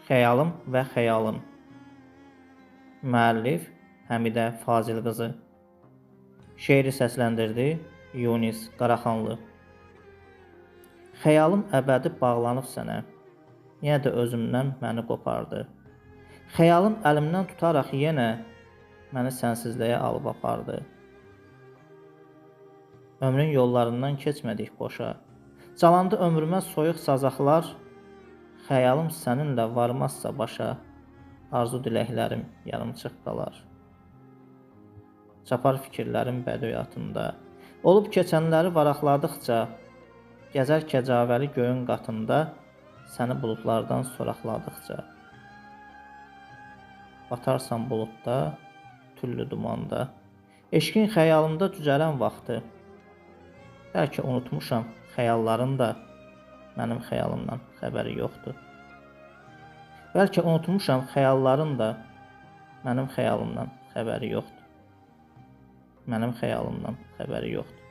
Xəyalım və xəyalım. Müəllif Həmidə Fazil qızı. Şeiri səsləndirdi Yunis Qaraxanlı. Xəyalım əbədi bağlanıb sənə. Yenə də özümdən məni qopardı. Xəyalım əlimdən tutaraq yenə məni sənsizliyə alıb apardı. Ömrün yollarından keçmədik boşa. Calandı ömrümə soyuq sazaqlar. Xəyalım səninlə varmazsa başa, arzu diləklərim yarımçıq qalar. Çapar fikirlərim bədöy atında, olub keçənləri varaqladıqca, gəzər kəcavəli göyün qatında, səni buludlardan soraqladıqca. Batarsan buludda, tüllü dumanda, eşqin xəyalımda cücərən vaxtı. Bəlkə unutmuşam xəyalların da mənim xəyalımdan xəbəri yoxdur. Bəlkə unutmuşam xəyalların da mənim xəyalımdan xəbəri yoxdur. Mənim xəyalımdan xəbəri yoxdur.